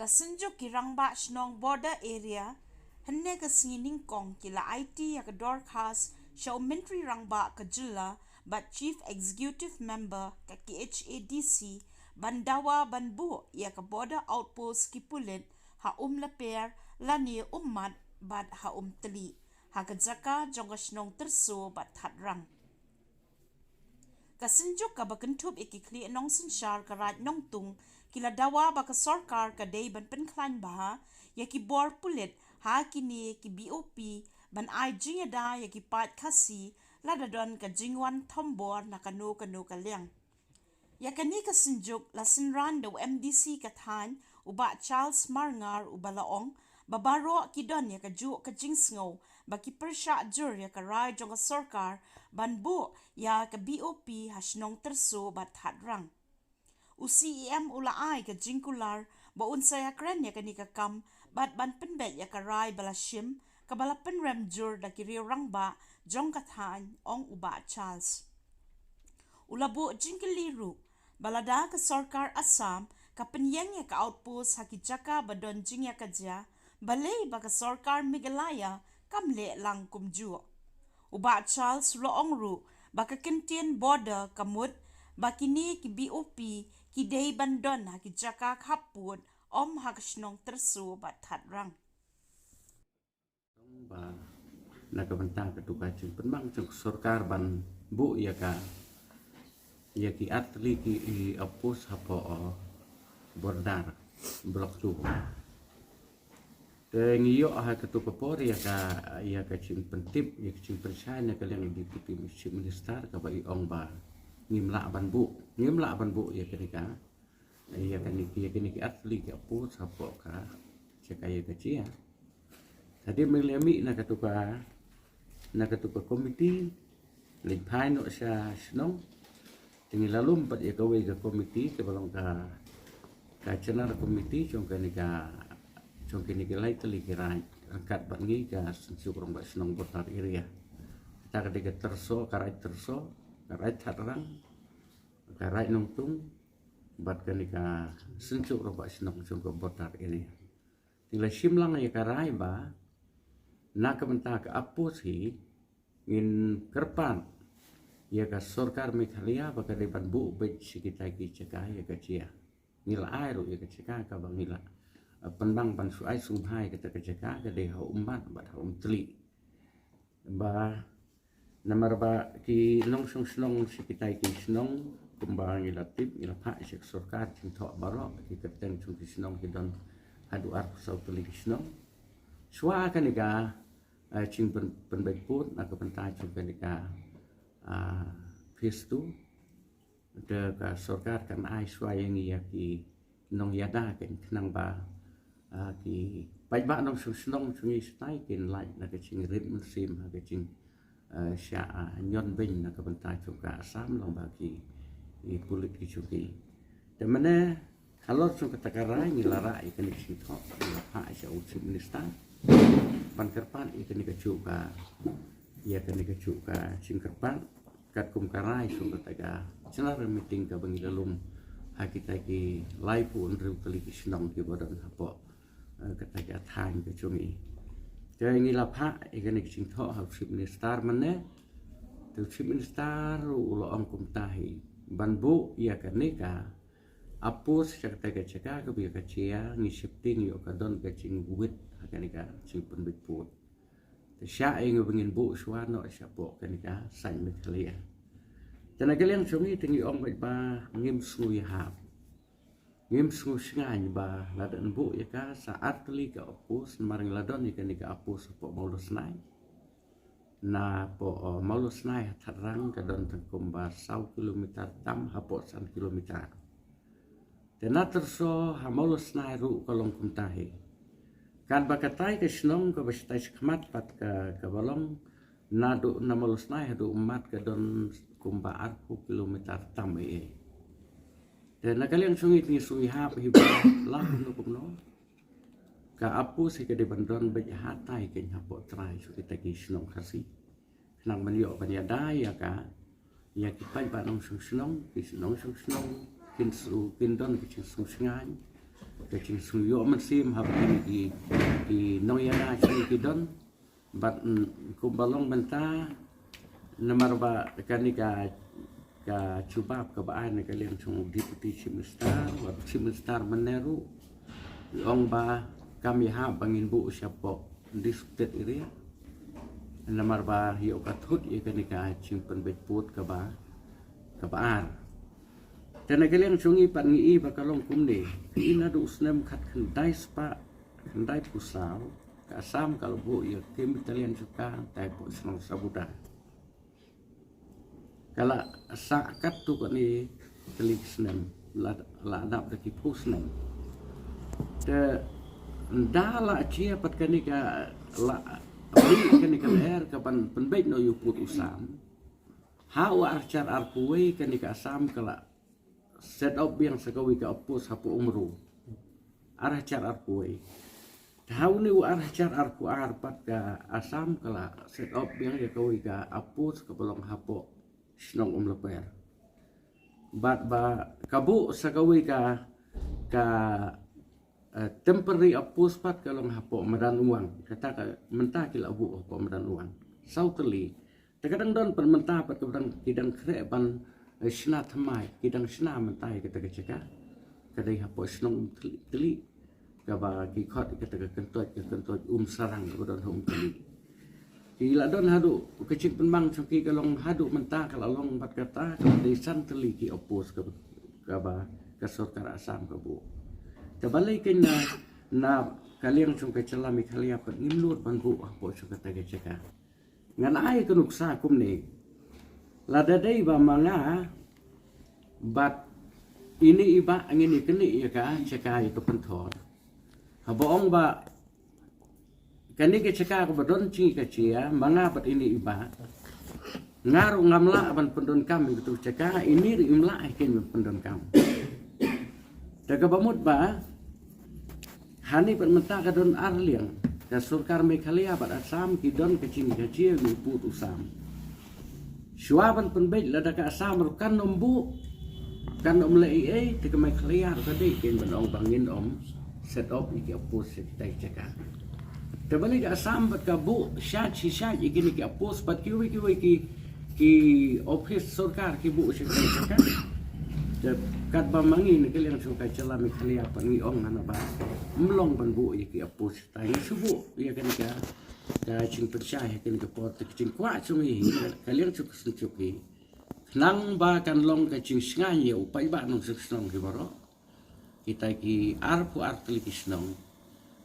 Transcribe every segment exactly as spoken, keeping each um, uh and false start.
Ka Synjuk ki Rangbah Shnong Border Area hynne ka sngi Nyngkong ki la aiti ïa ka dorkhas sha u Myntri Rangbah ka Jylla bad Chief Executive Member ka K H A D C ban dawa ban buh ïa ka Border Outpost ki pulit ha Umlaper lane Ummat bad ha Umtlieh ha ka jaka jong ka shnong Tyrso bad Thadrang. Ka Synjuk kaba kynthup ïa ki khlieh nongsynshar ka Raid Nongtung ki la dawa ba ka sorkar ka dei ban pynkhlaiñ bha ïa ki bor pulit ha kine ki B O P ban ai jingïada ïa ki paid Khasi lada don ka jingwan thombor na kano kano ka liang. Ïa kane ka Synjuk la synran da u M D C ka thaiñ u Bah Charles Marngar uba la ong ba baroh ki don ïa kajuh ka jingsngew ba ki pyrshah jur ïa ka rai jong ka sorkar ban buh ïa ka B O P ha shnong Tyrso bad Thadrang. U C E M u la ai ka jingkular ba un sa ïakren ïa kane ka kam bad ban pynbeit ïa ka rai ba la shim kaba la pynrem jur da ki riew rangbah jong ka thaiñ, ong u Bah Charles. U la buh jingkylli ruh ba lada ka sorkar Assam ka pynïeng ïa ka outpost ha ki jaka ba don jingïakajia, balei ba ka sorkar Meghalaya kam leh lang kumjuh. U Bah Charles u la ong ruh ba ka kyntien border ka mut ba kine ki B O P ki dei ban don ha ki jaka khappud, ym ha ka shnong Tyrso bad Thadrang. Ba na ka bynta katu ka jingpynbang jong ka sorkar ban buh ïa ka, ïa ki artylli ki outpost hapoh border, Block two. Te ngi ïoh ha katu ka por ïa ka, ïa ka jingpyntip, ïa ka jingpynshai na ka liang Deputy Chief Minister kaba i ong ba ngim lah ban buh, ngim lah ban buh ïa kane ka, ïa kane ki, ïa kane ki artylli ki outpost hapoh ka jaka ïakajia. Hadien ba ngi la mih na katu ka, na katu ka komiti, leit phai noh sha shnong. Te ngi la lum pat ïa kawei ka komiti kaba long ka, ka general komiti jong kane ka, jong kane ka lai tylli ki raid ryngkat bad ngi, ka Synjuk Rangbah Shnong Border Area. Kata ka dei ka Tyrso, ka raid Tyrso, ka raid Thadrang, ka raid Nongtung bad kane ka Synjuk Rangbah Shnong jong ka Border Area. Te ngi la shim lang ïa ka rai ba na ka bynta ka outpost hi ngin kyrpad ïa ka sorkar Meghalaya ba ka dei ban buh beit sha kita ki jaka ïakajia. Ngi la ai ruh ïa ka jaka kaba ngi la, eh, pynbang ban shu ai sngewbha ïa kata ka jaka ka dei ha Ummat bad ha Umtlieh. Ba namar ba ki nongshong shnong sha kitai ki shnong, kumba ngi la tip, ngi la phah sha ka sorkar, jingthoh baroh ki kyrteng jong ki shnong ki don haduh arphew saw tylli ki shnong. Shuwa kane ka, eh, jingpyn, pynbeit pud na ka bynta jong kane ka, ah, phase two. Te ka sorkar kan ai shuwa ïa ngi ïa ki nongïada, khnang ba, ah, ki paidbah nongshong shnong jong ngi shatai kin lait na ka jingrit mynsiem ha ka jing, ah, shah, ah, ñion beiñ na ka bynta jong ka Assam lyngba ki, ki pulit ki jong ki. Te mynne halor jong kata ka rai ngi la rah ïa kane ka jingthoh, ngi la phah sha u Chief Minister ban kyrpad ïa kane kajuh ka, ïa kane kajuh ka jingkyrpad katkum ka rai jong kata ka general meeting kaba ngi la lum ha kita ki laiphew hynriew tylli ki shnong kiba don hapoh, eh, kata ka thaiñ ka jong ngi. Te ngi la phah ïa kane ka jingthoh ha u Chief Minister mynne. Te u Chief Minister ruh u la ong kumta hi, ban buh ïa kane ka outpost sha kata ka jaka kaba ïakajia, ngi sheptieng ïoh ka don ka jingwit ha kane ka jingpynbeit pud. Te shah ïa ngi ba ngin buh shuwa noh shapoh kane ka saiñ Meghalaya. Te na ka liang jong ngi te ngi ong beit ba ngim sngewhap, ngim sngewshngaiñ ba la dang buh ïa ka sa artylli ka outpost, namar ngi la don ïa kane ka outpost hapoh Mawlasnai. Napoh, oh, Mawlasnai ha Thadrang ka don tang kumba saw kilometer tam hapoh san kilometer. Te na Tyrso ha Mawlasnai ruh ka long kumta hi. Katba katai ka shnong kaba shatai shakhmat pat ka, kaba long naduh na Mawlasnai haduh Ummat ka don kumba arphew kilometer tam ei ei. Te na ka liang jong ngi te ngi sngewhap hi ba la kumno kumno ka outpost hi ka dei ban don beit hatai keiñ hapoh trai jong kita ki shnong Khasi. Khnang ban ïoh ban ïada ïa ka, ïa ki paidbah nongshong shnong, ki nongshong shnong kin shu, kin don ki jingsngewshngaiñ, ka jingsngewyoh mynsiem haba kine ki, ki nongïada jong ngi ki don. Bad, mm, kumba long mynta, namar ba kane ka, ka jubab kaba ai na ka liang jong u Deputy Chief Minister, bad Chief Minister mynne ruh, ong ba kam ïahap ba ngin buh shapoh disputed area. Namar ba ïoh ka thut ïa kane ka jingpynbeit pud kaba, kaba ar. Te na ka liang jong ngi pat ngi i ba ka long kumne. Ngi i naduh u snem khatkhyndai spah khyndaiphew saw, ka Assam ka la buh ïa ka Battalion jong ka, tai hapoh shnong Sabuda. Ka la sah katto katne tylli ki snem, la, la dap da ki phew snem. Te ynda la jia pat kane ka, la mih kane ka lyer kaban pynbeit noh ïa u pud u sam. Ha u ar hajar arphew wei kane ka Assam ka la set up biang sa kawei ka outpost hapoh Umroi. Ar hajar arphew wei. Te ha une u ar hajar arphew ar pat ka Assam ka la set up biang ïa kawei ka outpost kaba long hapoh shnong Umlaper. Bad ba ka buh sa kawei ka, ka, eh, temporary outpost pat ka long hapoh Madan Uwang. Kata ka mynta ki la buh hapoh Madan Uwang. Saw tylli. Te ka dang don pat mynta pat kaba dang ki dang khreh ban, eh, shna thymmai, ki dang shna mynta ïa kata ka jaka. Ka dei hapoh shnong Umtylli, kaba ki khot ïa kata ka kyntoit, ka kyntoit Umsarang kaba don ha Umtylli. Ki la don haduh, ka jingpynmang jong ki ka long haduh mynta ka la long bad kata ka la dei san tylli ki outpost kaba, kaba ka sorkar Assam ka buh. Te balei kein na, na ka liang jong ka jylla Meghalaya pat ngim nud ban buh hapoh jong kata ka jaka. Ngan ai ka nuksa kumne. Lada dei ba ma nga bad ine i bah ngin ïa knieh ïa ka jaka ïa ka pynthor. Haba ong ba kane ka jaka kaba don jingkajia, ma nga bad ine i bah, nga ruh ngam lah ban pyndonkam ïa katu ka jaka, ine ruh im lah ïa kein ban pyndonkam. Te kaba mut ba hangne pat mynta ka don ar liang, ka sorkar Meghalaya bad Assam ki don ka jingkajia ïa u pud u sam. Shuwa ban pynbeit, lada ka Assam ruh kan ym buh, kan ym leh ei ei, te ka Meghalaya ruh ka dei kein ban ong ba ngin ym set up ïa ki outpost sha kita ki jaka. Te balei ka Assam pat ka buh shait shi shait ïa kine ki outpost, bad kiwei kiwei ki, ki ophis sorkar ki buh sha kita ki jaka. Te katba ma ngi na ka liang jong ka jylla Meghalaya pat ngi ong hana ba ym long ban buh ïa ki outpost. Te ngi shu buh ïa kane ka, ka jingpynshai ha kane ka por, te ka jingkwah jong ngi hi, ka liang jong ka synjuk hi, khnang ba kan long ka jingshngaiñ ïa u paidbah nongshong shnong hi baroh, kita ki arphew ar tylli ki shnong.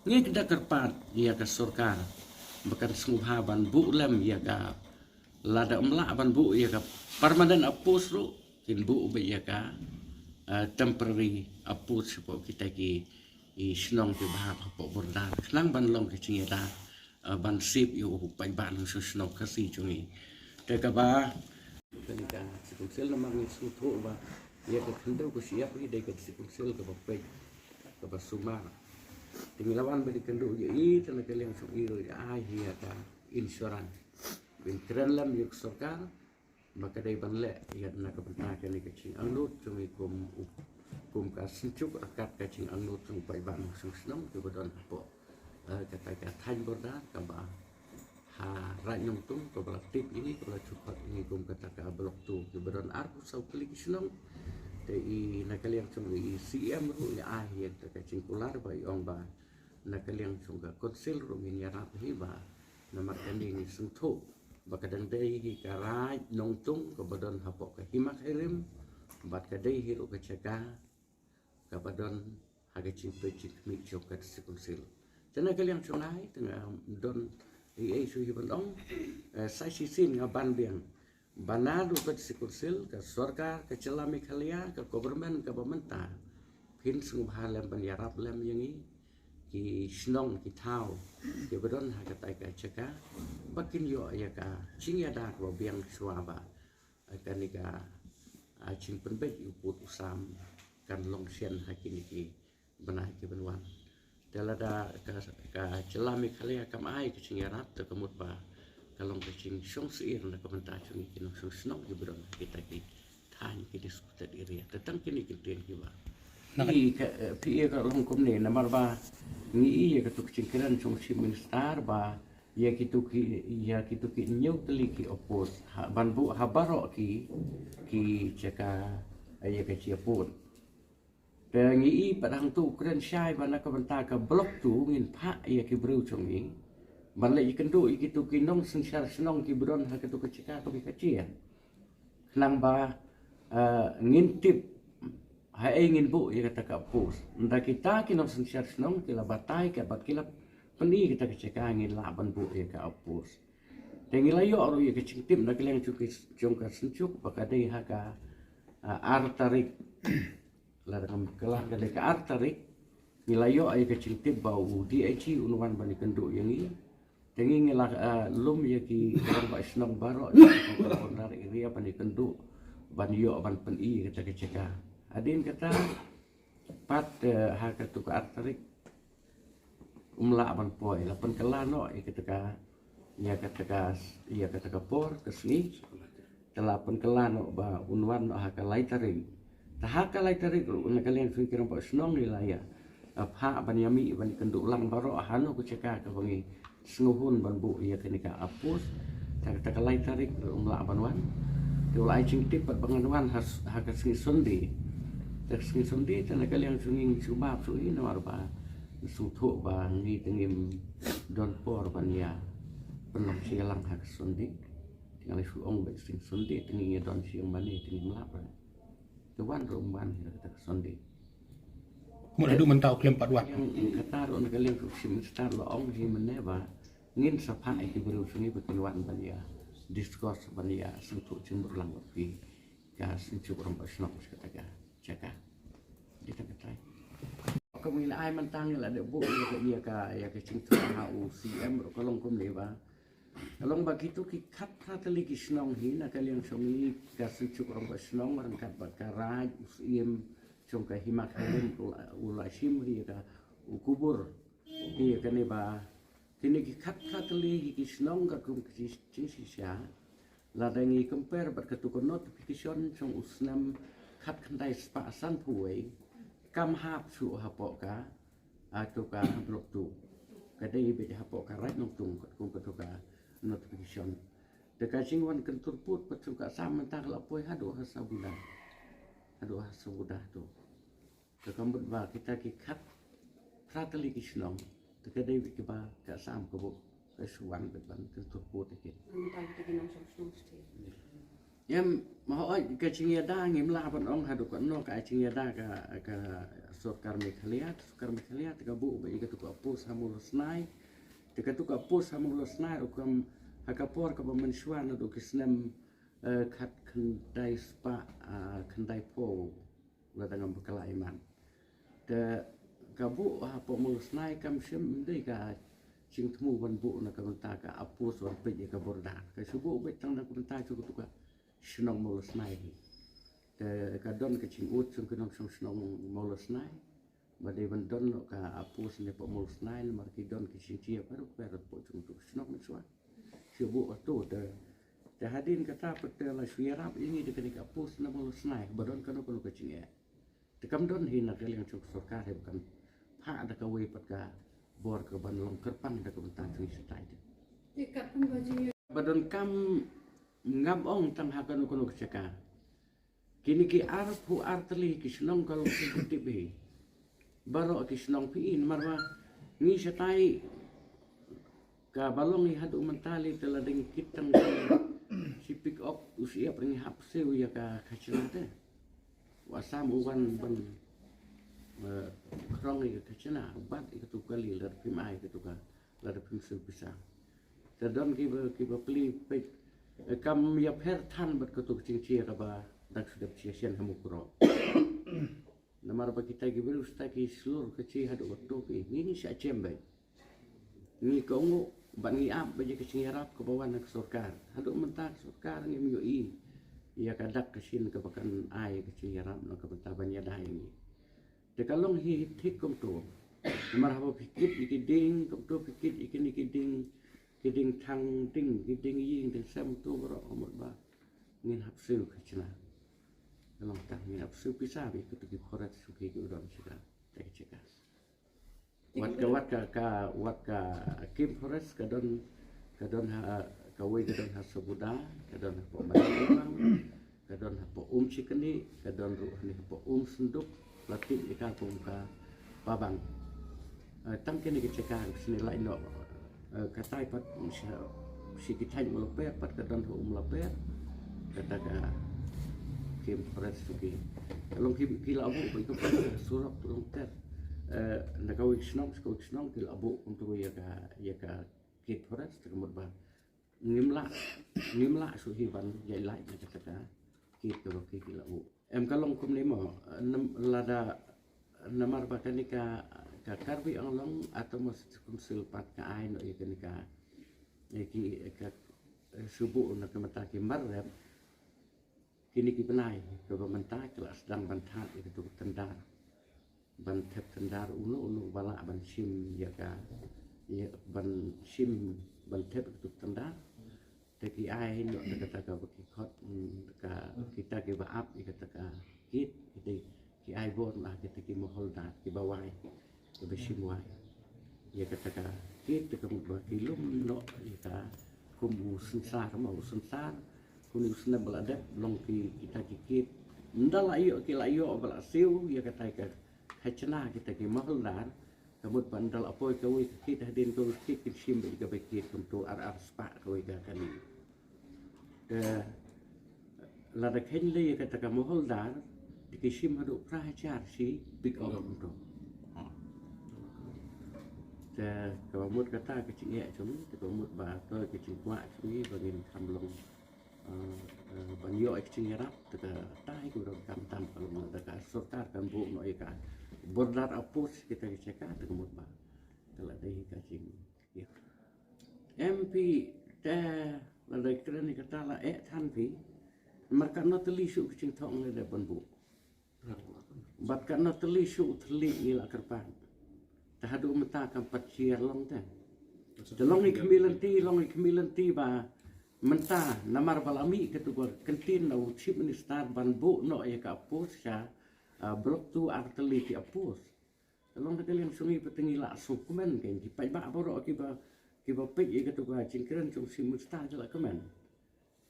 Ngi da kyrpad ïa ka sorkar ba kan sngewbha ban buh lem ïa ka, lada ym lah ban buh ïa ka permanent outpost ruh, kin buh beit ïa ka, eh, temporary outpost hapoh kita ki, i shnong kiba hap hapoh border, khnang ban long ka jingïada, eh, ban save ïa u paidbah nongshong shnong Khasi jong ngi. Te kaba, kane ka District Council namar ngi sngewthuh ba ïa ka khyndew ka shyiap hi dei ka District Council kaba peit, kaba sumar. Te ngi la wan ban ïakynduh ïa i, te na ka liang jong i ruh i ai hi ïa ka insurance ban kren lem ïa ka sorkar ba ka dei ban leh ïa na ka bynta kane ka jingangnud jong ngi kum u, kum ka synjuk ryngkat ka jingangnud jong u paidbah nongshong shnong kiba don hapoh, eh, kata ka thaiñ border kaba ha Raid Nongtung kaba la tip ïa ngi, kaba la ju khot ïa ngi kum kata ka Block Two kiba don arphew saw tylli ki shnong. Te i na ka liang jong i C M ruh i ai ïa kata ka jingkular ba i ong ba na ka liang jong ka Council ruh ngin ïarap hi ba namar kane ngi sngewthuh ba ka dang dei hi ka Raid Nongtung kaba don hapoh ka Hima Khyrim, bad ka dei hi ruh ka jaka kaba don ha ka jingpeit jingkhmih jong ka District Council. Te na ka liang jong ngi te ngam don ei ei shuh hi ban ong, eh, sa shisien nga ban biang ba naduh ka District Council, ka sorkar ka jylla Meghalaya, ka government kaba mynta, phin sngewbha lem ban ïarap lem ïa ngi ki shnong ki thaw kiba don ha katai ka jaka ba kin ïoh ïa ka jingïada kaba biang shuwa ba, eh, kane ka, ah, jingpynbeit ïa u pud u sam kan long shen ha kine ki bnai kiban wan. Te lada ka, ka jylla Meghalaya kam ai ka jingïarap, te ka mut ba ka long ka jingshong syier na ka bynta jong ngi ki nongshong shnong kiba don ha kita ki thaiñ ki disputed area. Te tang kine ki ktien kiba Phi ka, phi ïa ka long kumne namar ba ngi ïa ka tuk jingkren jong Chief Minister ba ïa ki tuk ki, ïa ki tuk ki hynñiew tylli ki oppose ha ban buh ha baroh ki, ki jaka ïa ka jingïapun. Te ngi i pat hangtu u kren shai ba na ka bynta ka block tu ngin phah ïa ki briew jong ngi ban leit ïakynduh ïa kitu ki nongsynshar shnong ki ba don ha katu ka jaka kaba ka jia. Khnang ba, eh, ngin tip ha ei ngin buh ïa kata ka oppose. Nda kita ki nongsynshar shnong ki la batai ka bad ki la pyni kata ka jaka ngin lah ban buh ïa ka oppose. Te ngi la ïoh ruh ïa ka jingtip na ka liang jong ka, jong ka synjuk ba ka dei ha ka, eh, ar tarik. Lada ngam kylla ka dei ka ar tarik, ngi la ïoh ïa ka jingtip ba u D I G un wan ban ïakynduh ïa ngi. Te ngi ngi la, eh, lum ïa ki rangbah shnong baroh jong ka Bondar area ban ïakynduh ban ïoh ban pyni ïa kata ka jaka. Hadien kata pat, eh, ha katu ka ar tarik um lah ban poi, la pynkylla noh ïa kata ka, ïa kata ka, ïa kata ka por ka sngi. Te la pynkylla noh ba un wan noh ha ka lai tarik. Te ha ka lai tarik ruh na ka liang jong ki rangbah shnong ngi la ïa, eh, phah ban ïa mih ban ïakynduh lang baroh hano ka jaka kaba ngi sngewhun ban buh ïa kane ka oppose. Te kata ka lai tarik ruh um lah ban wan. Te u la ai jingtip pat ba ngan wan ha, ha ka sngi Sunday. Te ka sngi Sunday te na ka liang jong ngi ngi shu map shu i namar ba sngewthuh ba ngi te ngim don por ban ïa pynlong shi lang ha ka Sunday. Te nga la shu ong ba sngi Sunday te ngi ïa don shi ïa mane te ngim lah ban. Te wan ruh um wan hi kata ka Sunday. Mut haduh mynta u khlem pat wan. Ïa kata ruh na ka liang ka Chief Minister la ong hi mynne ba ngin sa phah ïa ki briew jong ngi ba kin wan ban ïa discuss ban ïa sngewthuh jingmut lang bad phi. Ka synjuk rangbah shnong sha kata ka jaka. Dei tang katai. Ka ngi la ai mynta ngi la dep buh ïa ka, ïa ka, ïa ka jingthoh ha u C M ruh ka long kumne ba. Ka long ba kitu ki khatphra tylli ki shnong hi na ka liang jong ngi ka synjuk rangbah shnong ryngkat bad ka Raid u Syiem jong ka Hima Khyllung u la, u la shim hi ïa ka u kubur hi ïa kane ba kine ki khatphra tylli hi ki shnong ka kum ki jingshisha. Lada ngi compare bad katu ka notification jong u snem khatkhyndai spah sanphew wei kam hap shuh hapoh ka, ah, tu ka block tu. Ka dei beit hapoh ka Raid Nongtung kat kum katu ka notification. Te ka jingwan kyntur pud pat jong ka Assam mynta ka la poi haduh ha Sabuda. Haduh ha Sabuda tu. Te ka mut ba kita ki khatphra tylli ki shnong te ka dei beit kiba ka Assam ka buh ka shu wan beit ban kyntur pud ïa ki. Mynta kita ki nongshong shnong state. Em, ma hooid ka jingïada ngim lah ban ong haduh katno ka jingïada ka, ka sorkar Meghalaya, sorkar Meghalaya te ka buh beit ïa katu ka oppose ha Mawlasnai. Te katu ka oppose ha Mawlasnai ruh kam ha ka por kaba mynshuwa naduh ki snem, eh, khatkhyndai spah, ah, khyndaiphew. Lada ngam bakla iman. Te ka buh hapoh Mawlasnai kam shym dei ka jingthmu ban buh na ka bynta ka oppose ban peit ïa ka border. Ka shu buh beit tang na ka bynta jong katu ka shnong Mawlasnai hi. Te ka don ka jingud jong ki nongshong shnong Mawlasnai. Ba dei ban don noh ka oppose ne hapoh Mawlasnai namar ki don ki jingjia baroh baroh hapoh jong katu ka shnong mynshuwa. Shu buh hato te, te hadien kata pat te la shu ïarap ïa ngi da kane ka oppose na Mawlasnai ba don kano kano ka jingeh. Te kam don hi na ka liang jong ka sorkar hi ba kan phah da kawei pat ka bor ka ban long kyrpang da ka bynta jong ngi shatai te. Te katkum ka jingeh. Ba donkam ngam ong tang ha kano kano ka jaka. Kine ki arphew ar tylli ki shnong ka long sensitive hi. Baroh ki shnong phi i namar ba ngi shatai kaba long hi haduh mynta lei te la dang kit tang shi pick up u shyiap ngi hap siew ïa ka khajna te. U Assam u wan ban, eh, khrong ïa ka khajna, bat ïa katu ka kali lada phim ai katu ka, lada phim siew pisa. Te don kiba, kiba plie peit, eh, kam ïapher than bad katu ka jingjia kaba dang shu dep jia shen ha Mukroh. Namar ba kita ki briew sha ki shlur ka jia haduh katu ki, ngi ngi shah jem beit. Ngi kohnguh bad ngi ap ba ïa ka jingïarap kaba wan na ka sorkar. Haduh mynta ka sorkar ngim ïohi ïa ka dak ka shin kaba kan ai ka jingïarap na ka bynta ban ïada ïa ngi. Te ka long hi thik kumto. Namar haba phi kit ïa ki dieng kumto, phi kit ïa kine ki dieng, ki dieng thang dieng, ki dieng ïing dieng sem to baroh ka mut ba ngin hap siew khajna. Ka long tang ngin ap siew pisa bad kito ki forest shuki ki u don sha kata ka jaka. Wat ka, wat ka, ka, wat ka Kim Forest ka don, ka don ha, kawei ka don ha Sabuda, ka don hapoh Mawlai, ka don hapoh Umshikani, ka don ruh hangne hapoh Umsynduk, la tip ïa ka kum ka Pabang. Eh, tang kine ki jaka sngewlait noh. Eh, katai pat shi, shi ki thaiñ Umlaper pat ka don ha Umlaper. Kata ka Kim Forest shuki. Ka long ki, ki la buh bad ka pat surok long ter. Eh, na kawei ka shnong sha kawei ka shnong ki la buh kumto ïa ka, ïa ka Kim Forest, te ka mut ba ngim lah, ngim lah shuh hi ban ïaid lait na kata ka Kim kaba ki, ki la buh. Em, ka long kumne mo, nam-, lada namar ba kane ka, ka Karbi Anglong Autonomous Council pat ka ai noh ïa kane ka, ïa ki, ka, eh, shu buh na ka bynta ki mar rep, kine ki bnai kaba mynta ki la sdang ban thad ïa kato ka tyndar. Ban thep tyndar uno uno ba lah ban shim ïa ka, ïa ban shim ban thep ïa kato ka tyndar. Te ki ai noh da kata kaba ki khot, mm, ka, kita kiba ap ïa kata ka kit, kita ki ai bor na kita ki moholdar kiba wai, kiba shim wai ïa kata ka kit, te ka mut ba ki lum noh ïa ka kum u synsar, ma u synsar, kum u snem ba la dep, long ki, kita ki kit. Ynda la ïoh, ki la ïoh ba la siew ïa kata ka khajna kita ki moholdar, ka mut ba ynda la poi kawei ka kit hadien kawei ka kit, kin shim bad kaba kit kumto ar ar spah kawei ka kali. Te lada kheiñ lei ïa kata ka moholdar, te ki shim haduh phra hajar shi pick up kumto. Te kaba mut kata ka jingeh jong ngi, te kaba mut ba to ka jingkwah jong ngi ba ngin kham long, eh, eh, ban ïoh ka jingïarap, te katai ka ruh kam tam ka long lada ka sorkar kan buh noh ïa ka border outpost kita ki jaka, te ka mut ba ka la dei ka jing Em phi, te lada kren ïa kata la eh than phi. Namar katno tylli shuh ki jingthok ngi la dep ban buh. Bad katno tylli shuh thylliej ngi la kyrpad. Te haduh mynta kam pat shu ïalong te. Te long i khmih lynti, long i khmih lynti ba mynta namar ba la mih kato ka kyntien na u Chief Minister ban buh noh ïa ka outpost sha, ah, Block two ar tylli ki outpost. Te long da ka liang jong ngi pat te ngi la sngewkmen kein, ki paidbah baroh kiba, kiba peit ïa kato ka jingkren jong u Chief Minister ki la kmen.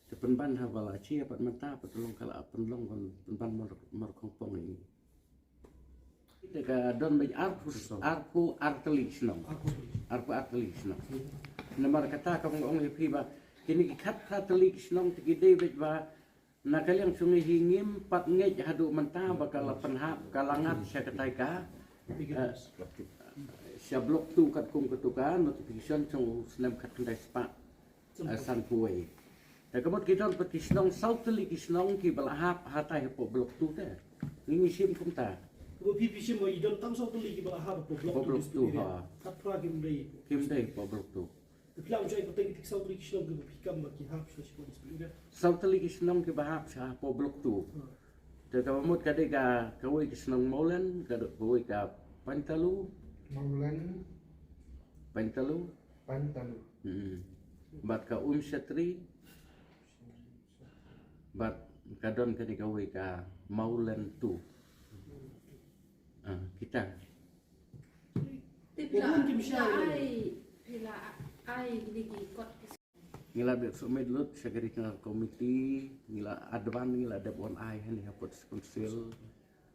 Te pynban haba la jia pat mynta pat te long ka la pynlong ban pynban mar, mar khongpong ïa ngi. Te ka don beit arphew, arphew ar tylli ki shnong. Arphew ar tylli ki shnong. Namar kata kaba nga ong ïa phi ba kine ki khatphra tylli ki shnong te ki dei beit ba na ka liang jong ngi hi ngim pat ngeit haduh mynta ba ka la pynhap, ka la ngat sha katai ka, eh, sha Block two katkum kato ka notification jong u snem khatkhyndai spah, eh, sanphew wei. Te ka mut ki don pat ki shnong saw tylli ki shnong kiba la hap hatai hapoh Block two te. Ngi ngi shim kumta. Kumba phi phi shim ba ki don tang saw tylli kiba la hap hapoh Block two, ha. Khatphra kim dei. Kim dei hapoh Block two. Te phi lah ban shu ai pateng ki saw tylli ki shnong kiba phi kam ba ki hap sha, sha, sha, sha. Saw tylli ki shnong kiba hap sha hapoh Block two. Hmm. Te kaba mut ka dei ka, kawei ka shnong Mawlyn, ka dei kawei ka Pyntaloo. Mawlyn. Pyntaloo. Pyntaloo. Hmm. Bad ka Umshatri. Bad ka don kane kawei ka Mawlyn two. Ah, kita. Te phi la, phi la ai, phi la ai kine ki kot ki. Ngi la dep submit lut sha ka regional committee, ngi la advance, ngi la dep wan ai hangne ha Ports Council,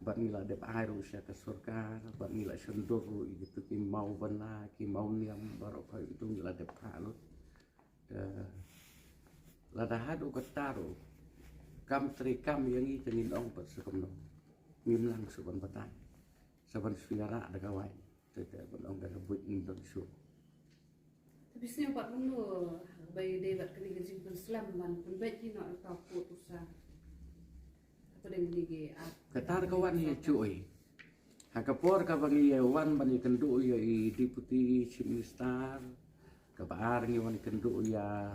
bad ngi la dep ai ruh sha ka sorkar, bad ngi la shon dur ruh ïa kito ki maw bana, ki maw niam, baroh kawei kito ngi la dep phah lut. Te lada haduh katta ruh kam trei kam ïa ngi te ngin ong pat sa kumno. Ngim nang shuh ban batai. Sa ban shu ïarap da ka wai. Te, te ban ong da ka buit ngim don shuh. Te phi sngew pat kumno ba ïadei bad kane ka jingpynslem ban pynbeit hi noh ïa ka pud u sa. Kata ka wan hi shuh. Ha ka por kaba ngi wan ban ïakynduh ïa i Deputy Chief Minister, kaba ar ngi wan kynduh ïa,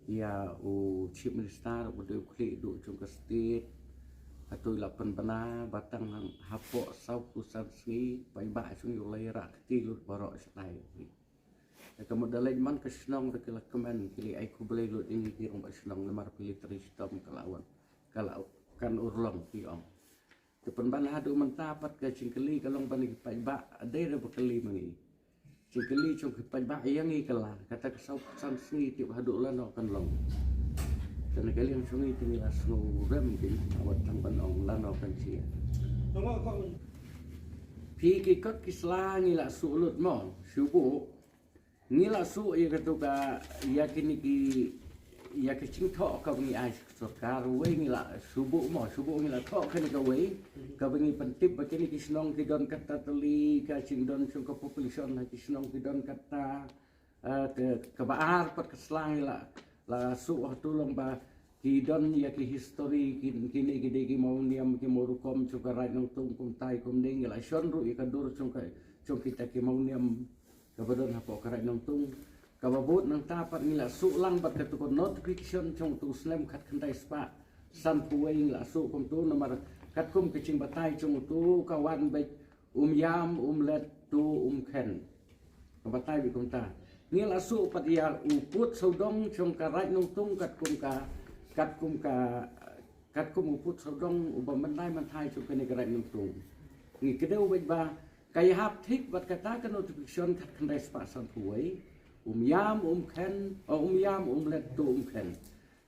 ïa u Chief Minister, u dei u khlieh duh jong ka state, hato i la pynbna, ba tang hapoh sawphew san sngi, paidbah jong ngi u la ïarap kti lut baroh shatai. Te ka mut da leit man ka shnong te ki la kmen, ki la ai khublei lut ïa ngi ki rangbah shnong namar phi la trei shitom ka la wan. Ka la, kan urlong ki ong. Te pynban haduh mynta pat ka jingkylli ka long ban ki paidbah, dei re ba kylli ma ngi. Jingkylli jong ki paidbah ïa ngi ka la, kata ka saw phew san sngi tip haduh lano kan long. Te na ka liang jong ngi te ngi la sngew rem ki wat tang ban ong lano kan jia. Phi ki kot ki sla ngi la suh lut mo, shu buh. Ngi la suh ïa katu ka, ïa kine ki, ïa ka jingthoh kaba ngi ai sha ka sorkar, wei ngi la shu buh mo, shu buh ngi la thoh kane kawei, kaba ngi pyntip ba kine ki shnong ki don katta tylli, ka jingdon jong ka population ha ki shnong ki don katta, eh, ka, kaba ar pat ka sla ngi la, la suh ha tu long ba ki don ïa ki history, ki, kine ki dei ki mawniam, ki mawrukom jong ka Raid Nongtung kumtai kumne, ngi la shon ruh ïa ka dur jong ka, jong kita ki mawniam kaba don hapoh ka Raid Nongtung. Kaba bud nangta pat ngi la suh lang bad katu ka notification jong utu u snem khatkhyndai spah sanphew wei ngi la suh kumtu namar katkum ka jingbatai jong utu ka wan beit um ïam, um let, to um khen. Ka batai beit kumta. Ngi la suh pat ïa u pud sawdong jong ka Raid Nongtung katkum ka, katkum ka, katkum u pud sawdong uba mynta mynta jong kane ka Raid Nongtung. Ngi kdew beit ba ka ïahap thik bad kata ka notification khatkhyndai spah sanphew wei. Um ïam, um khen, oh, um ïam, um let, to um khen.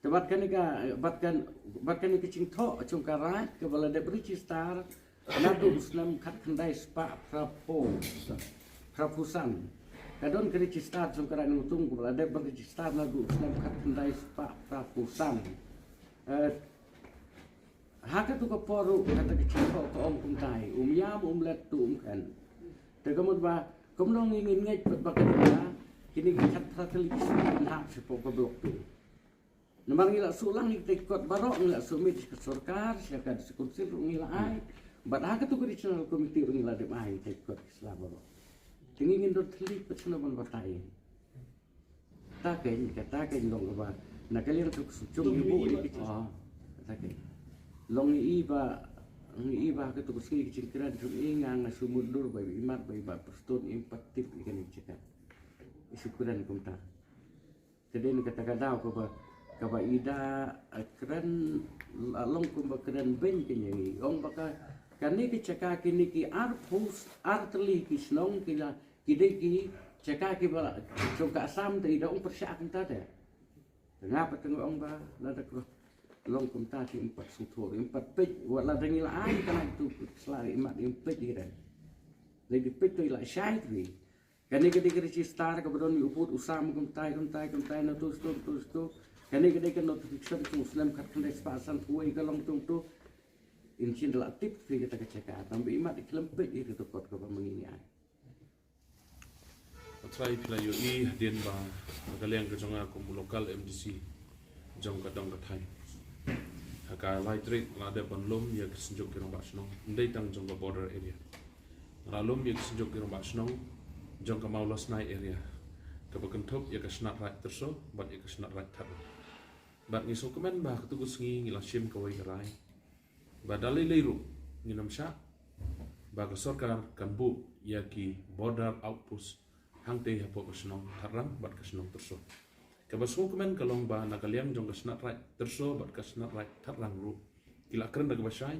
Te bad kane ka, bad kan, bad kane ka jingthoh jong ka Raid kaba la dep register naduh u snem khatkhyndai spah phraphew, phraphew san. Ka don ka register jong ka Raid Nongtung kaba la dep register naduh u snem khatkhyndai spah phraphew san. Eh, ha katu ka por ruh kata ka jingthoh ka ong kumtai, um ïam, um let, to um khen. Te ka mut ba kumno ngi ngin ngeit bad ba kane ka, kine ki khatphra tylli ki shnong kin hap shapoh ka block tu. Namar ngi la suh lang ïa kita ki kot baroh, ngi la submit sha ka sorkar, sha ka District Council ruh ngi la ai. Bad ha katu ka Regional Committee ruh ngi la dep ai ïa kita ki kot ki sla baroh. Te ngi ngin don thylliej pat shano ban batai. Ta kein, kata kein long kaba na ka liang jong ka seng jong ngi buh ïa ki, oh, kata kein. Long ngi i ba, ngi i ba ha katu ka sngi ka jingkren jong i nga nga shu mutdur ba i mat ba i Bah Prestone im pat tip ïa kane ka jaka. I shu kren kumta. Te dei na kata ka daw kaba, kaba i da, eh, kren, la long kumba kren beiñ ka ïa ngi. Ong ba ka, kane ka jaka kine ki ar post, ar tylli ki shnong ki la, ki dei ki jaka kiba la jong ka Assam te i da ong pyrshah kumta te. Te nga pat te nga ong ba lada ka long kumta te im pat sngewthuh, im pat peit, wat lada ngi la ai ka la tu sla im pat im peit i ren. Dei ki peit te i la shai te. Kane ka dei ka register kaba don ïa u pud u sam kumtai, kumtai, kumtai, na tu stu, tu stu. Kane ka dei ka notification jong u snem khatkhyndai spah sanphew wei ka long tung tu. Im shym da la tip phi kata ka jaka, tang ba i mat i khlem peit ïa kata kot kaba ma ngi ngi ai. Hynrei phi la ïohi hadien ba na ka liang ka jong nga kum u local M D C jong ka dong ka thaiñ, ha ka lai tarik la dep ban lum ïa ka Synjuk ki Rangbah Shnong, ym dei tang jong ka border area. Nga la lum ïa ka Synjuk ki Rangbah Shnong jong ka Mawlasnai area, kaba kynthup ïa ka Shnat Raid Tyrso bad ïa ka Shnat Raid Thadlang. Bad ngi sngewkmen ba ha katu ka sngi ngi la shim kawei ka rai ba da lei lei ruh ngin ym shah ba ka sorkar kan buh ïa ki border outpost hangtei hapoh ka shnong Thadlang bad ka shnong Tyrso. Kaba sngewkmen ka long ba na ka liang jong ka Shnat Raid Tyrso bad ka Shnat Raid Thadlang ruh ki la kren da kaba shai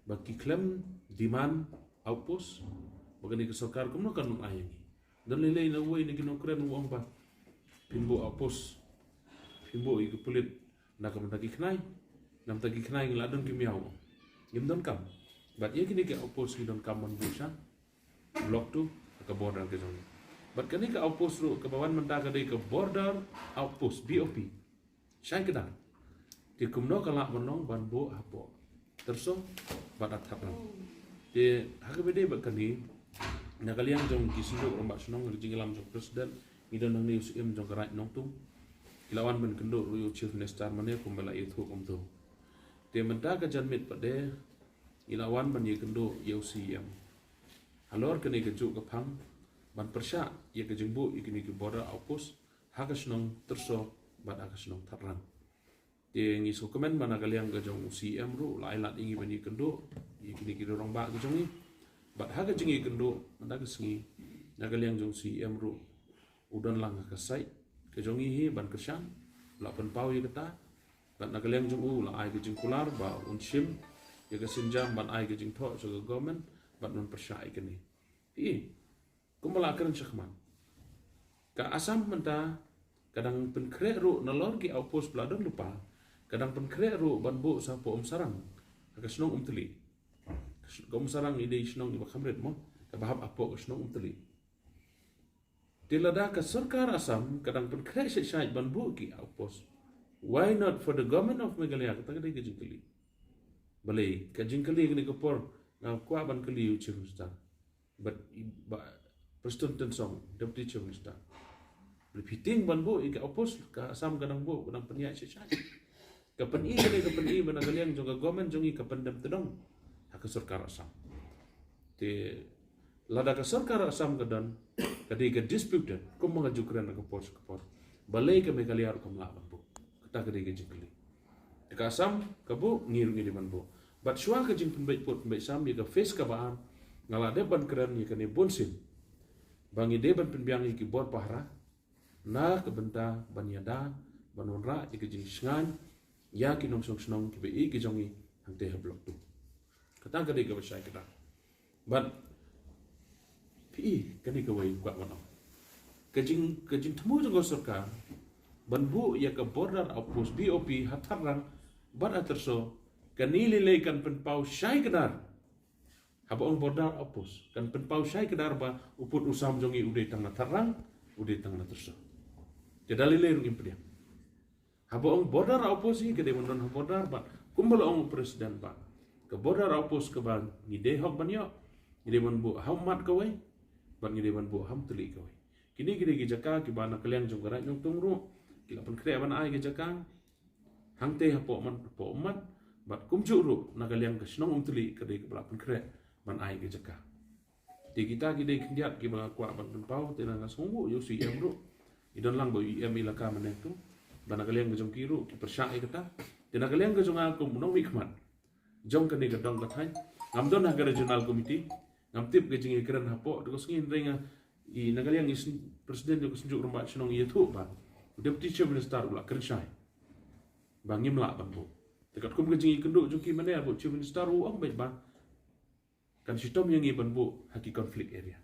ba ki khlem demand outpost, ba kane ka sorkar kumno kan ym ai ïa ngi. Don lei lei na uwei na ki nongkren u ong ba phin buh outpost, phin buh ïa ki pulit na ka bynta ki khnai, na bynta ki khnai ngi la don ki miaw. Ngim donkam. Bad ïa kine ki outpost ngi donkam ban buh sha Block two, ka border ka jong ngi. Bad kane ka outpost ruh kaba wan mynta ka dei ka border outpost, B O P. Shang kdar. Te kumno ka lah ban long ban buh hapoh Tyrso bad ha Thadlang. Te ha kaba ïadei bad kane, na ka liang jong ki Synjuk Rangbah Shnong, ka jingïalam jong President, ngi don hangne u Syiem jong ka Raid Nongtung. Ki la wan ban kynduh ruh ïa u Chief Minister mane kumba la ïathuh kumto. Te mynta ka janmiet pat de ngi la wan ban ïakynduh ïa u C E M halor kane kajuh ka phang ban pyrshah ïa ka jingbuh ïa kine ki border outpost ha ka shnong Tyrso bad ha ka shnong Thadlang. Te ngi sngewkmen ba na ka liang ka jong u C E M ruh u la ai lad ïa ngi ban ïakynduh ïa kine ki rangbah ka jong ngi. Bad ha ka jingïakynduh mynta ka sngi, na ka liang jong u C E M ruh u don lang ha ka side ka jong ngi hi ban kyrshan, u la pynpaw ïa kata. Bad na ka liang jong u la ai ka jingkular ba un shim ïa ka sienjam ban ai ka jingthoh sha ka government bad un pyrshah ïa kane. Phi i, kumba la kren shakhmat, ka Assam mynta ka dang pynkhreh ruh, nalor ki outpost ba la don lypa, ka dang pynkhreh ruh ban buh sha hapoh Umsarang, ha ka shnong Umtali. Ka Umsarang i dei i shnong iba kham rit mo, kaba hap hapoh ka shnong Umtali. Te lada ka sorkar Assam ka dang pynkhreh shai shai ban buh ki outpost, why not for the government of Meghalaya? Kata ka dei ka jingkylli. Balei ka jingkylli kane ka por, nga kwah ban kylli u Chief Minister bad i Bah Prestone Tynsong, Deputy Chief Minister. Balei phi tieng ban buh ïa ki outpost ka Assam ka dang buh, ka dang pynïaid shai shai? Ka pyni, ka dei ka pyni ba na ka liang jong ka government jong i ka pyndem tdong ha ka sorkar Assam. Te lada ka sorkar Assam ka don, ka dei ka disputed, kumba nga ju kren ha ka por sha ka por, balei ka Meghalaya ruh kam lah ban buh? Kata ka dei ka jingkylli. Te ka Assam ka buh, ngi ruh ngi dei ban buh. Bad shuwa ka jingpynbeit pud pynbeit sam ïa ka phase kaba ar, nga la dep ban kren ïa kane bunsien ba ngi dei ban pynbiang ïa ki bor pahara na ka bynta ban ïada ban wanrah ïa ka jingshngaiñ ïa ki nongshong shnong kiba ïeit ki jong ngi hangtei ha Block Two. Kata ka dei kaba shai kdar. Bad phi i, kane kawei kwah ban ong, ka jing, ka jingthmu jong ka sorkar ban buh ïa ka border outpost, B O P, ha Tharrang bad ha Tyrso, kane lei lei kan pynpaw shai kdar. Haba ong border outpost, kan pynpaw shai kdar ba u pud u sam jong ngi u dei tang na Tharrang, u dei tang na Tyrso. Te da lei lei ruh ngim pdiang. Haba ong border outpost hi, ka dei ban don ha border bad kumba la ong u President ba ka border outpost kaba ngi dei hok ban ïoh, ngi dei ban buh ha Ummat kawei bad ngi dei ban buh ha Umtali kawei. Kine ki dei ki jaka kiba na ka liang jong ka Raid Nongtung ruh ki la pynkhreh ban ai ki jaka hangtei hapoh Ummat, hapoh Ummat, bad kumjuh ruh na ka liang ka shnong Umtali ka dei kaba la pynkhreh ban ai ki jaka. Te kita ki dei khyndiat kiba nga kwah ban pynpaw, te nga sngew u C E M ruh i don lang bad u E M elaka mynne tu, ba na ka liang ka jong ki ruh ki pyrshah ïa kata. Te na ka liang ka jong nga kum u nongmihkhmat jong kane ka dong ka thaiñ, ngam don ha ka regional committee, ngam tip ka jingïakren hapoh, te ka sngi hynrei nga i na ka liang i syn-, president jong ka Synjuk Rangbah Shnong i ïathuh ba u Deputy Chief Minister u la kren shai ba ngim lah ban buh. Te katkum ka jingïakynduh jong ki mynne, ba u Chief Minister u ong beit ba kan shitom ïa ngi ban buh ha ki conflict area.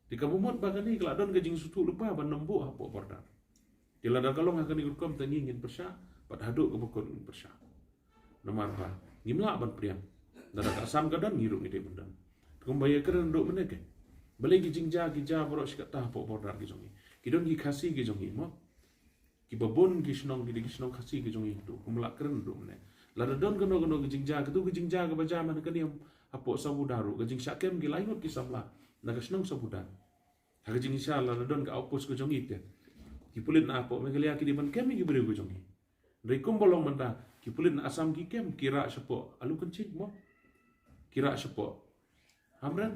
Te kaba mut ba kane ka la don ka jingsngewthuh lypa ban ym buh hapoh border. Te lada ka long ha kane ka rukom, te ngi ngin pyrshah bad haduh kaba kut ngin pyrshah. Namar ba ngim lah ban pdiang. Lada ka Assam ka don, ngi ruh ngi dei ban don. Te kumba ïakren haduh mynne, ke balei ki jingjia ki jia baroh shi katta hapoh border ki jong ngi? Ki don ki Khasi ki jong ngi mo, kiba bun ki shnong ki dei ki shnong Khasi ki jong ngi tu, kum la kren tu mynne. Lada don kano kano ki jingjia, katu ki jingjia kaba jia mynne ka niam hapoh Sabuda ruh, ka jingshah kem ki lai ngut ki samla na ka shnong Sabuda. Ha ka jingshisha lada don ka outpost ka jong ngi, te ki pulit na hapoh Meghalaya ki dei ban kem ïa ki briew ka jong ngi. Hynrei kumba long mynta, ki pulit na Assam ki kem, ki rah shapoh Alukanchik mo, ki rah shapoh Hamren.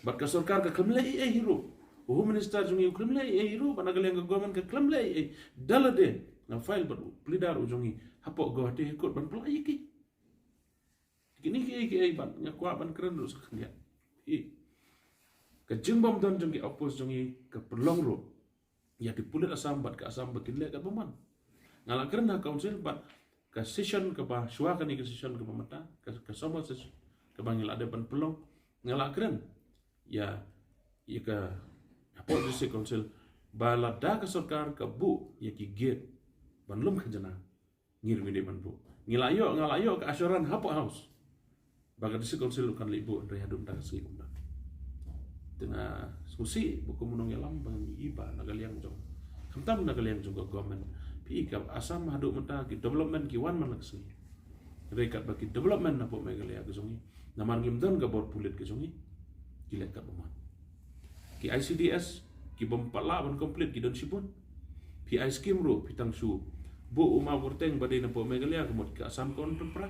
Bad ka sorkar ka khlem leh ei ei hi ruh. U Home Minister jong ngi u khlem leh ei ei hi ruh, bad na ka liang ka government ka khlem leh ei ei. Da lade nga file bad u pleader u jong ngi hapoh Guwahati High Court ban pynlait ïa ki. Kine kiei kiei bad nga kwah ban kren ruh sa khyndiat. I, ka jingbym don jong ki outpost jong ngi ka pynlong ruh ïa ki pulit Assam bad ka Assam ba kin leh katba mon. Nga la kren ha council bad ka session kaba shuwa kane, ka session kaba mynta, ka, ka summer session kaba ngi la dep ban pynlong, nga la kren ïa, ïa ka hapoh District Council ba lada ka sorkar ka buh ïa ki gate ban lum khajna, ngi ruh ngi dei ban buh. Ngi la ïoh, nga la ïoh ka assurance hapoh House ba ka District Council kan leit buh, hynrei haduh mynta ka sngi kumta. Te nga sngewsih ba kum u nongïalam ba ngi i ba na ka liang jong, khamtam na ka liang jong ka government, phi i ka Assam haduh mynta ki development ki wan man la ka sngi. Hynrei katba ki development hapoh Meghalaya ka jong ngi, namar ngim don ka bor pulit ka jong ngi, ki leh katba mon. Ki I C D S ki bym pat lah ban complete ki don shibun. Phi ai skim ruh phi tang shu buh u mawkyrteng ba dei na poh Meghalaya, ka mut ka Assam ka wan pynpra.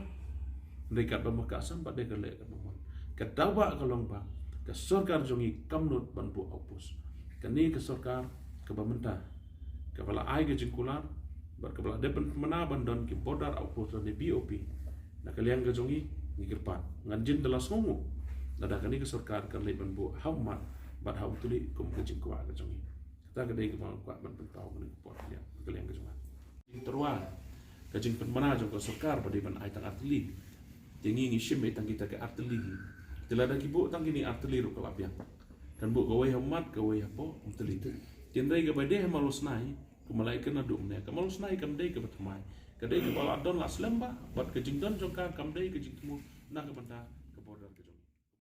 Hynrei katba ma ka Assam pat dei ka leh katba mon. Ka daw ba ka long ba ka sorkar jong ngi kam nud ban buh outpost. Kane ka sorkar kaba mynta kaba la ai ka jingkular bad kaba la dep ban pynmynna ban don ki border outpost lane B O P, na ka liang ka jong ngi ngi kyrpad. Ngan jin da la sngewnguh lada kane ka sorkar kan leit ban buh ha Ummat bad ha Umtali kum ka jingkwah ka jong ngi. Kata ka dei kaba nga kwah ban pynpaw kane ka por, na ka liang ka jong nga. Jingtyrwa Ka jingpynbna jong ka sorkar ba dei ban ai tang artylli. Te ngi ngi shim ei tang kita ki artylli hi. Te lada ki buh tang kine artylli ruh ka la biang. Kan buh kawei ha ummat, kawei hapoh umtylli. Te hynrei kaba dei ha Mawlasnai, kumba la ïakren naduh mynne, ka Mawlasnai kam dei kaba thymmai. Ka dei kaba la don la slem bha, bad ka jingdon jong ka kam dei ka jingthmu na ka bynta